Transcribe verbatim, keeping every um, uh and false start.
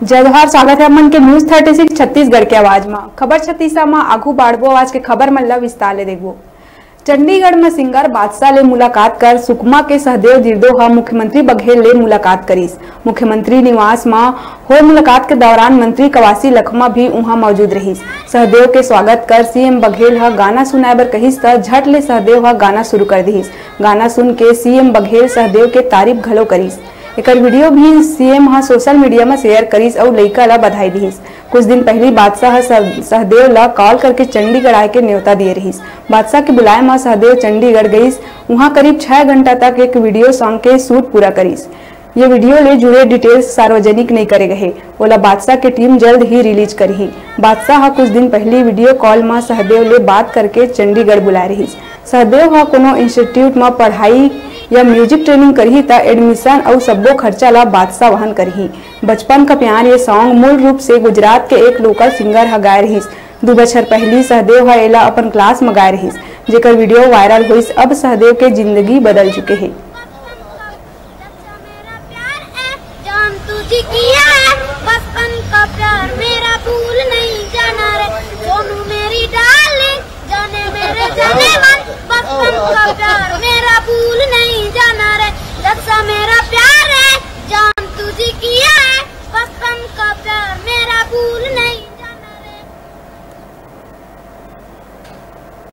जय जोहार, स्वागत है आप मन के News Thirty Six छत्तीसगढ़ के आवाज म। खबर छत्तीसा म आगू बाढ़बो, आवाज के खबर मन ला विस्तार ले देखबो। चंडीगढ़ म सिंगर बादशाह ले मुलाकात कर सुकमा के सहदेव जिरदो ह मुख्यमंत्री बघेल ले मुलाकात करिस। मुख्यमंत्री निवास म होए मुलाकात के दौरान मंत्री कवासी लखमा भी उहां मौजूद रहिस। सहदेव के स्वागत कर सीएम बघेल ह गाना सुनाए बर कहिस, त झट ले सहदेव ह गाना शुरू कर दिहिस। गाना सुन के सीएम बघेल सहदेव के तारीफ घलो करिस। एकर वीडियो भी सीएम ह सोशल मीडिया म शेयर करिस अउ लइका ल बधाई दिहिस। कुछ दिन पहिली बादशाह ह सह-, सहदेव ल कॉल करके चंडीगढ़ आए के न्योता दिए रिहिस। बादशाह के बुलाए म सहदेव चंडीगढ़ गइस। उहां करीब छह घंटा तक एक वीडियो सॉन्ग के शूट पूरा करिस। ये वीडियो ले जुड़े डिटेल्स सार्वजनिक नइ करे गए हे। ओला बादशाह के टीम जल्द ही रिलीज करही। बादशाह ह कुछ दिन पहिली वीडियो कॉल म सहदेव ले बात करके चंडीगढ़ बुलाए रिहिस। सहदेव ह कोनो इंस्टीट्यूट म पढ़ाई या म्यूजिक ट्रेनिंग करही, त एडमिशन अउ सब्बो खर्चा ल बादशाह वहन करही। बचपन का प्यार ये सॉन्ग मूल रूप से गुजरात के एक लोकल सिंगर ह गाए रिहिस। दू बछर पहिली सहदेव ह एला अपन क्लास म गाए रिहिस, जेकर वीडियो वायरल होइस। अब सहदेव के जिंदगी बदल चुके हे।